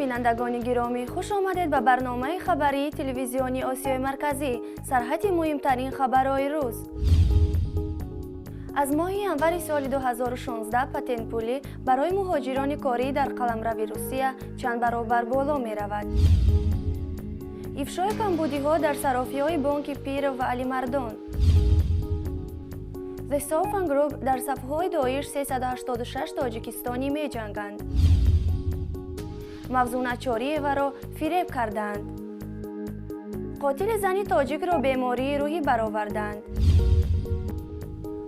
Бинандагони гиромӣ, хуш омадед ба барномаи хабарии телевизиони Осиёи Марказӣ, сарҳати муҳимтарин хабарҳои рӯз. Аз моҳи январи соли 2016 патентпулӣ барои муҳоҷирони корӣ дар қаламрави Русия чанд баробар боло меравад. Ифшои камбудиҳо дар сарофиҳои бонки Пиров ва Алимардон. The Soufan Group дар сафҳои Доиш 386 тоҷикистонӣ меҷанганд. Мавзуна Чориеваро фиреб кардаанд. Қотили зани тоҷикро бемории рӯҳӣ бароварданд.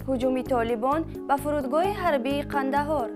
Ҳуҷуми толибон ба фурудгоҳи ҳарбии Қандаҳор.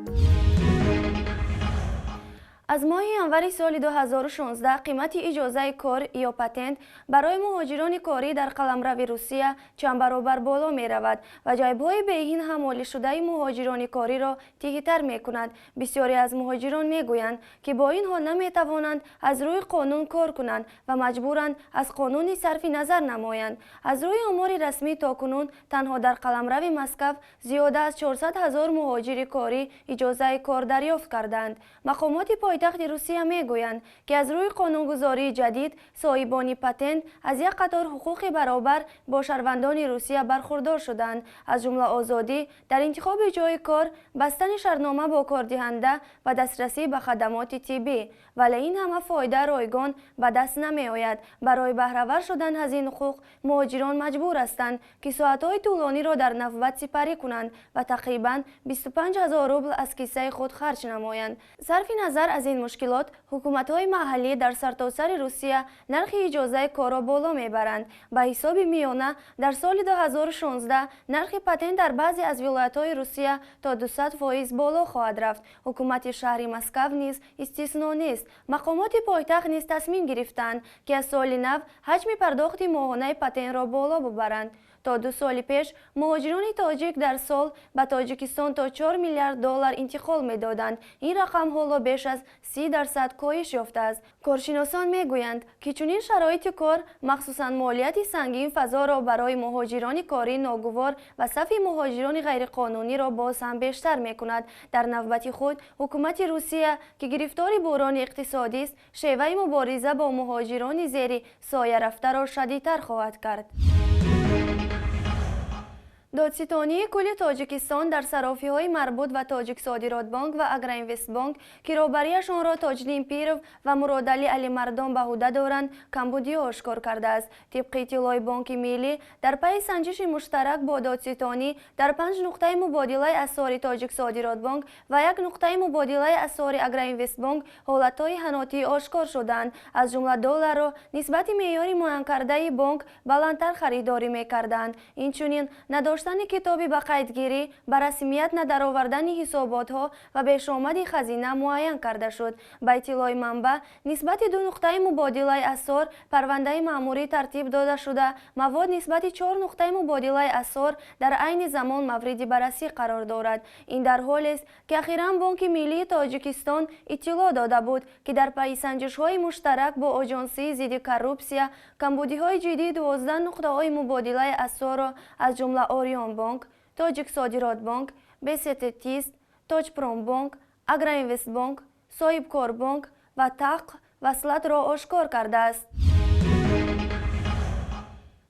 Аз моҳи январи соли 2016 қимати иҷозаи кор ё патент барои муҳоҷирони корӣ дар қаламрави Русия чанд баробар боло меравад ва ҷайбҳои беҳин ҳамолишудаи муҳоҷирони кориро тиҳитар мекунад. Бисёре аз муҳоҷирон мегӯянд, ки бо ин ҳол наметавонанд аз рӯи қонун кор кунанд ва маҷбуранд аз қонуни сарфи назар намоянд. Аз рӯи омори расмӣ то кунун танҳо дар қаламрави Москав зиёда аз 400 ҳазор муҳоҷири корӣ иҷозаи кор дарёфт кардаанд. Мақомоти пойтахти Русия мегӯянд, ки аз рӯи қонунгузории ҷадид соҳибони патент аз як қатор ҳуқуқи баробар бо шаҳрвандони Русия бархурдор шуданд, аз ҷумла озодӣ дар интихоби ҷойи кор, бастани шартнома бо кордиҳанда ва дастрасӣ ба хадамоти тиббӣ. Вале ин ҳама фоида ройгон ба даст намеояд. Барои баҳравар шудан аз ин ҳуқуқ муҳоҷирон маҷбур ҳастанд, ки соатҳои тӯлониро дар навбат сипарӣ кунанд ва тақрибан 25 ҳазор рубл аз киссаи худ харҷ намоянд. Сарфи назар аз ин мушкилот, ҳукуматҳои маҳаллӣ дар сартосари Русия нархи иҷозаи корро боло мебаранд. Ба ҳисоби миёна дар соли 2016 нархи патент дар баъзе аз вилоятҳои Русия то 200% боло хоҳад рафт. Ҳукумати шаҳри Москав низ истисно нест. Мақомоти пойтахт низ тасмим гирифтанд, ки аз соли нав ҳаҷми пардохти моҳонаи патентро боло бубаранд. То 2 соли пеш муҳоҷирони тоҷик дар сол ба Тоҷикистон то 4 миллиард доллар интиқол медоданд. Ин рақам ҳоло беш аз 30% коҳиш ёфтааст. Коршиносон мегӯянд, ки чунин шароити кор, махсусан молияти сангин, фазоро барои муҳоҷирони корӣ ногувор ва сафи муҳоҷирони ғайриқонуниро боз ҳам бештар мекунад. Дар навбати худ ҳукумати Русия, ки гирифтори буҳрони иқтисодист, шеваи мубориза бо муҳоҷирони зери соя рафтаро шадидтар хоҳад кард. Додситонии кулли Тоҷикистон дар сарофиҳои марбут ба Тоҷиксодиротбонк ва Агроинвестбонк, ки роҳбарияшонро Тоҷиддин Пиров ва Муродалӣ Алимардон ба ҳуда доранд, камбудиҳо ошкор кардааст. Тибқи иттилои Бонки Миллӣ, дар пайи санҷиши муштарак бо додситонӣ дар 5 нуқтаи мубодилаи асъори Тоҷиксодиротбонк ва 1 нуқтаи мубодилаи асъори Агроинвестбонк ҳолатҳои ҳанотӣ ошкор шуданд. Аз ҷумла долларро нисбати меъёри муайянкардаи бонк баландтар харидорӣ мекарданд. Инчунин надоштани китоби ба қайдгирӣ, ба расмият надаровардани ҳисоботҳо ва бешомади хазина муайян карда шуд. Ба иттилои манбаъ, нисбати 2 нуқтаи мубодилаи асъор парвандаи маъмурӣ тартиб дода шуда, мавод нисбати 4 нуқтаи мубодилаи асъор дар айни замон мавриди баррасӣ қарор дорад. Ин дар ҳолест, ки ахиран Бонки Миллии Тоҷикистон иттилоъ дода буд, ки дар пайи санҷишҳои муштарак бо Оҷонсии зидди коррупсия камбудиҳои ҷиддии 12 нуқтаҳои мубодилаи асъорро, аз ҷумла Орионбонк, Тоҷиксодиротбонк, БСТ ТИС, Тоҷпромбонк, Агроинвестбонк, Соҳибкорбонк ва ТАҚ васлатро ошкор кардааст.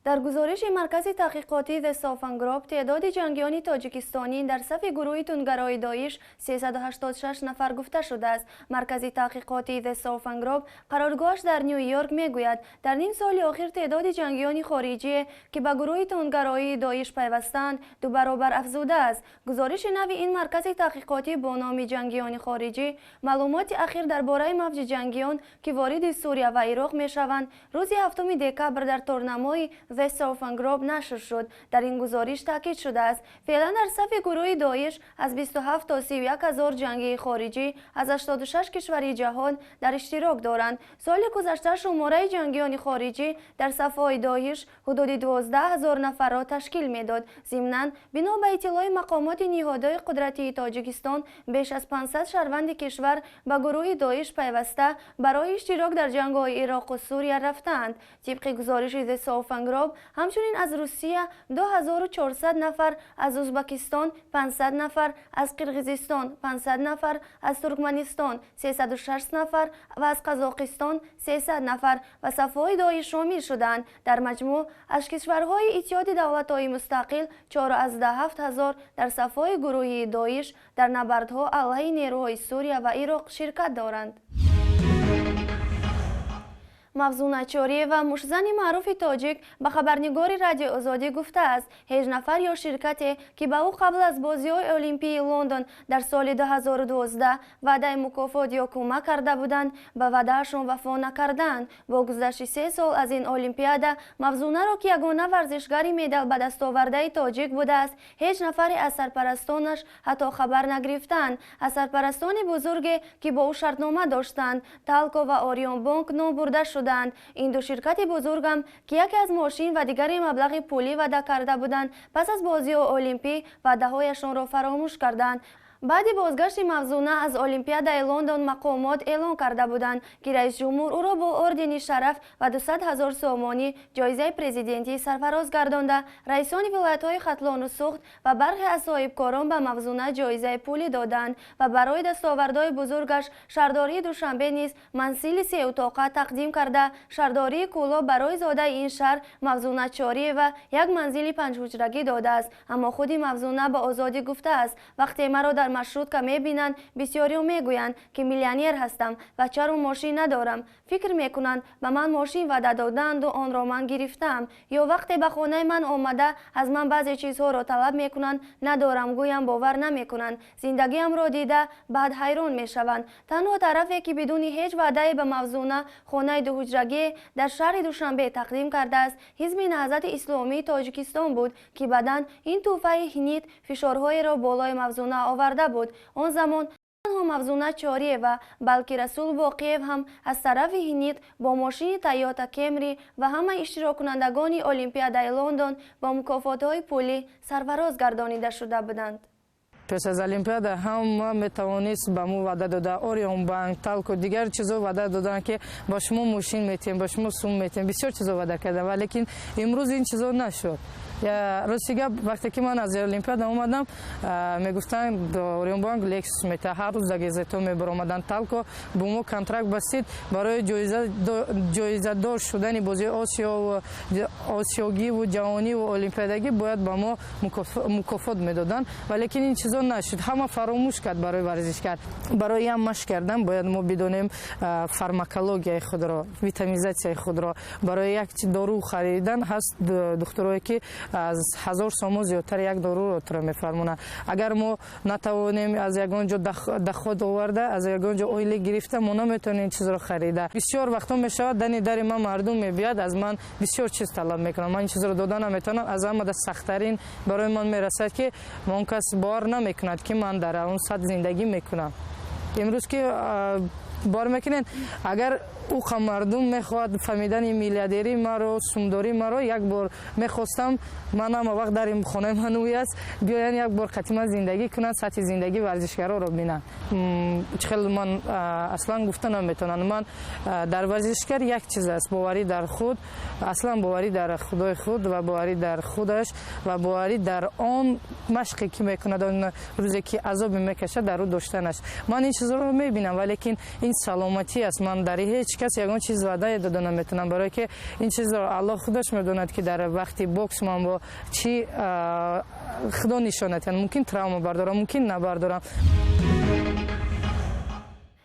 Дар гузориши Маркази таҳқиқотии The Soufan Group теъдоди ҷангиёни тоҷикистонӣ дар сафи гурӯҳи тундгарои Доиш 386 нафар гуфта шудааст. Маркази таҳқиқотии The Soufan Group қароргоҳаш дар Ню-Йорк мегӯяд, дар ним соли охир теъдоди ҷангиёни хориҷие, ки ба гурӯҳи тундгароии Доиш пайвастаанд, 2 баробар афзудааст. Гузориши нави ин маркази таҳқиқотӣ бо номи ҷангиёни хориҷӣ маълумоти ахир дар бораи мавҷи ҷангиён, ки вориди Сурия ва Ироқ мешаванд, рӯзи 7 декабр дар торнамои The Soufan Group нашр шуд. Дар ин гузориш таъкид шудааст, феълан дар сафи гурӯҳи Доиш аз 27 то 31 ҳазор ҷангии хориҷӣ аз 86 кишвари ҷаҳон дар иштирок доранд. Соли гузашта шумораи ҷангиёни хориҷӣ дар сафҳои Доиш ҳудуди 12 ҳазор нафарро ташкил медод. Зимнан, бино ба иттилои мақомоти ниҳодҳои қудратии Тоҷикистон, беш аз 500 шаҳрванди кишвар ба гурӯҳи Доиш пайваста барои иштирок дар ҷангҳои Ироқу Сурия рафтаанд. Тибқи гузориши The Soufan Group, Андроб, ҳамчунин аз Русия 2400 нафар, аз Узбакистон 500 нафар, аз Қирғизистон 500 нафар, аз Туркманистон 360 нафар ва аз Қазоқистон 300 нафар ба сафҳои Доиш шомил шуданд. Дар маҷмӯъ аз кишварҳои Иттиҳоди давлатҳои мустақил 4,7 ҳазор дар сафҳои гурӯҳии Доиш дар набардҳо алайҳи нерӯҳои Сурия ва Ироқ ширкат доранд. Мавзуна Чориева, муштзани маъруфи тоҷик, ба хабарнигори Радиои Озодӣ гуфтааст, ҳеҷ нафар ё ширкате, ки ба ӯ қабл аз бозиҳои Олимпии Лондон дар соли 2012 ваъдаи мукофот ё кӯмак карда буданд, ба ваъдаашон вафо накардаанд. Бо гузашти 3 сол аз ин олимпиада Мавзунаро, ки ягона варзишгари медал ба дастовардаи тоҷик будааст, ҳеҷ нафаре аз сарпарастонаш ҳатто хабар нагирифтаанд. Аз сарпарастони бузурге, ки бо ӯ шартнома доштанд, Талко ва Ориёнбонк ном бурда шуданд. Ин ду ширкати бузургам, ки яке аз мошин ва дигаре маблағи пулӣ ваъда карда буданд, пас аз бозиҳои олимпӣ ваъдаҳояшонро фаромӯш карданд. Баъди бозгашти Мавзуна аз Олимпиадаи Лондон мақомот эълон карда буданд, ки раисҷумҳур ӯро бо ордени Шараф ва 200 ҳазор сомонӣ ҷоизаи президентӣ сарфароз гардонда, раисони вилоятҳои Хатлону Суғд ва бархе аз соҳибкорон ба Мавзуна ҷоизаи пулӣ доданд ва барои дастовардҳои бузургаш шаҳрдории Душанбе низ манзили сеутоқа тақдим карда, шаҳрдории Кӯлоб барои зодаи ин шаҳр Мавзуна Чориева як манзили панҷҳуҷрагӣ додааст. Аммо худи Мавзуна ба Озодӣ гуфтааст: «Вақте маро дар маршрутка мебинанд, бисёриҳо мегӯянд, ки миллионер ҳастам ва чаро мошин надорам. Фикр мекунанд, ба ман мошин ваъда додаанду онро ман гирифтаам. Ё вақте ба хонаи ман омада, аз ман баъзе чизҳоро талаб мекунанд, надорам гӯям, бовар намекунанд. Зиндагиамро дида, баъд ҳайрон мешаванд». Танҳо тарафе, ки бидуни ҳеҷ ваъдае ба Мавзуна хонаи дуҳуҷрагие дар шаҳри Душанбе тақдим кардааст, Ҳизби Наҳзати Исломии Тоҷикистон буд, ки баъдан ин тӯҳфаи ҳинит фишорҳоеро болои Мавзуна оварда буд. Он замон танҳо Мавзуна Чориева, балки Расул Боқиев ҳам аз тарафи ҳинит бо мошини Тойота Кемри ва ҳамаи иштироккунандагони Олимпиадаи Лондон бо мукофотҳои пулӣ сарфароз гардонида шуда буданд. Пеш аз олимпиада ҳама метавонист ба мо ваъда дода, Ориёнбанк, Талко, дигар чизо ваъда доданд, ки ба шумо мошин метиҳем, ба шумо сум метиҳем, бисёр чизо ваъда карданд, валекин имрӯз ин чизо нашуд. Рости гап, вақте ки ман аз олимпиада омадам, мегуфтанд, Ориёнбанк Лексус метиҳад, ҳар рӯз дар газетҳо мебаромаданд. Талко бо мо контракт бастид барои ҷоизадор шудани бозии осиёгиву ҷаҳониву олимпиадагӣ бояд ба мо мукофот медоданд, валекин ин чизо нашуд, ҳама фаромӯш кард. Барои варзишкар, барои ям машқ кардан бояд мо бидонем фармакологияи худро, витаминизатсияи худро. Барои як дору харидан ҳаст духтурое, ки аз 1000 сомон зиёдтар як доруро туро мефармонад. Агар мо натавонем аз ягон ҷо доход оварда, аз ягон ҷо ойлик гирифта, мо наметавонем ин чизро харида. Бисёр вақтҳо мешавад, дани дари ман мардум мебиёд, аз ман бисёр чиз талаб мекунанд, ман ин чизро дода наметавонам. Аз ҳамада сахттарин барои ман мерасад, ки он кас бовар намекунад, ки ман дар он сатҳ зиндагӣ мекунам. Имрӯз ки бовар мекунед, агар ӯ мардум мехоҳад фаҳмидани миллиардерии маро, сумдории маро, як бор мехостам ман ҳама вақт дар хонаи ман ӯй аст, биёянд, як бор қати ман зиндагӣ кунанд, сатҳи зиндагии варзишгароро бинанд. Чӣ хел ман аслан гуфта наметавонам. Ман дар варзишгар як чиз аст: боварӣ дар худ, аслан боварӣ дар худои худ ва боварӣ дар худаш ва боварӣ дар он машқе, ки мекунад, он рӯзе, ки азобе мекашад, дар ӯ доштанаш. Ман ин чизро мебинам, валекин ин саломатӣ аст. Ман дар ҳеҷ кас ягон чиз ваъдае дода наметавонам, барое ки ин чизро Аллоҳ худаш медонад, ки дар вақти бокс ман бо чӣ худо нишонад, мумкин травма бардорам, мумкин набардорам.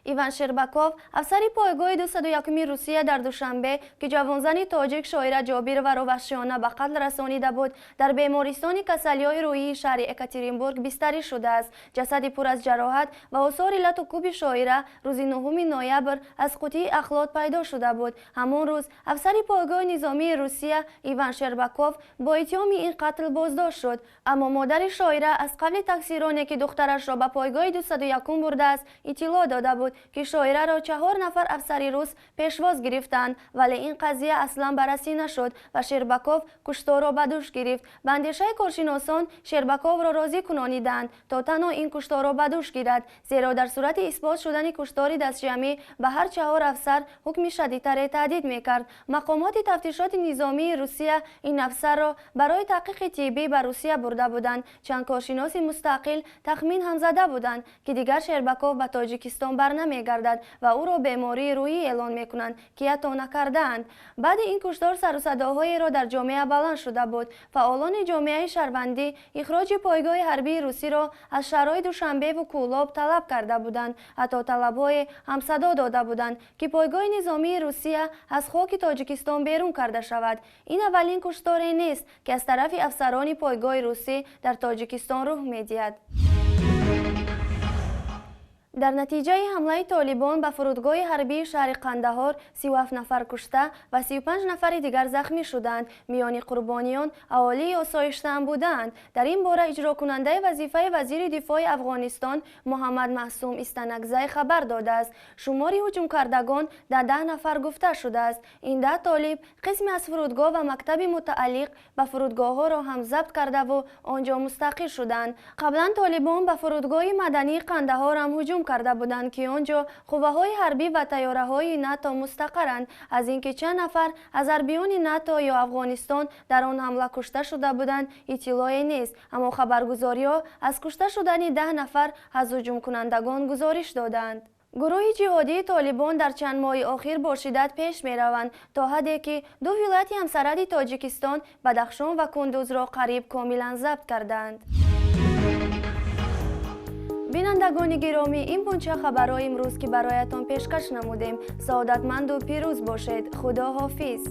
Иван Шербаков, афсари пойгоҳи 201-ми Русия дар Душанбе, ки ҷавонзани тоҷик Шоира Ҷобироваро ваҳшиёна ба қатл расонида буд, дар бемористони касалиҳои рӯҳии шаҳри Екатеринбург бистарӣ шудааст. Ҷасади пур аз ҷароҳат ва осори лату кӯби Шоира рӯзи 9 ноябр аз қутии ахлот пайдо шуда буд. Ҳамон рӯз афсари пойгоҳи низомии Русия Иван Шербаков бо иттиҳоми ин қатл боздошт шуд. Аммо модари Шоира аз қавли таксироне, ки духтарашро ба пойгоҳи 201 бурдааст, иттилоъ дода буд. ки шоираро 4 нафар афсари рус пешвоз гирифтанд, вале ин қазия аслан баррасӣ нашуд ва Шербаков кушторро ба дӯш гирифт. Ба андешаи коршиносон, Шербаковро розӣ кунониданд, то танҳо ин кушторро ба дӯш гирад, зеро дар сурати исбот шудани куштори дастҷамъӣ ба ҳар 4 афсар ҳукми шадидтаре таҳдид мекард. Мақомоти тафтишоти низомии Русия ин афсарро барои таҳқиқи тиббӣ ба Русия бурда буданд. Чанд коршиноси мустақил тахмин ҳам зада буданд, ки дигар Шербаков ба Тоҷикистон барнамегардад ва ӯро бемории рӯҳӣ эълон мекунанд, ки ҳатто накардаанд. Баъди ин куштор сарусадоҳоеро дар ҷомеа баланд шуда буд. Фаъолони ҷомеаи шаҳрвандӣ ихроҷи пойгоҳи ҳарбии русиро аз шаҳрҳои Душанбеву Кӯлоб талаб карда буданд. Ҳатто талабҳое ҳамсадо дода буданд, ки пойгоҳи низомии Русия аз хоки Тоҷикистон берун карда шавад. Ин аввалин кушторе нест, ки аз тарафи афсарони пойгоҳи русӣ дар Тоҷикистон рух медиҳад. Дар натиҷаи ҳамлаи толибон ба фурудгоҳи ҳарбии шаҳри Қандаҳор 37 нафар кушта ва 35 нафари дигар захмӣ шуданд. Миёни қурбониён аҳолии осоиштаам буданд. Дар ин бора иҷрокунандаи вазифаи вазири дифои Афғонистон Муҳаммад Маҳсум Истанакзай хабар додааст. Шумори ҳуҷумкардагон дар 10 нафар гуфта шудааст. Ин 10 толиб қисме аз фурудгоҳ ва мактаби мутааллиқ ба фурудгоҳҳоро ҳам забт кардаву он ҷо мустақил шуданд. Қаблан толибон ба фурудгоҳи мадании Қандаҳор ҳам ҳуҷум карда буданд, ки он ҷо қувваҳои ҳарбӣ ва тайёраҳои НАТО мустақаранд. Аз ин ки чанд нафар аз ҳарбиёни НАТО ё Афғонистон дар он ҳамла кушта шуда буданд, иттилоъе нест, аммо хабаргузориҳо аз кушта шудани 10 нафар аз ҳуҷумкунандагон гузориш доданд. Гурӯҳи ҷиҳодии толибон дар чанд моҳи охир бо шиддат пеш мераванд, то ҳадде ки 2 вилояти ҳамсарҳади Тоҷикистон, Бадахшон ва Кундузро қариб комилан забт карданд. Бинандагони гиромӣ, ин бунча хабарҳои имрӯз, ки бароятон пешкаш намудем. Саодатманду пирӯз бошед. Худо ҳофиз.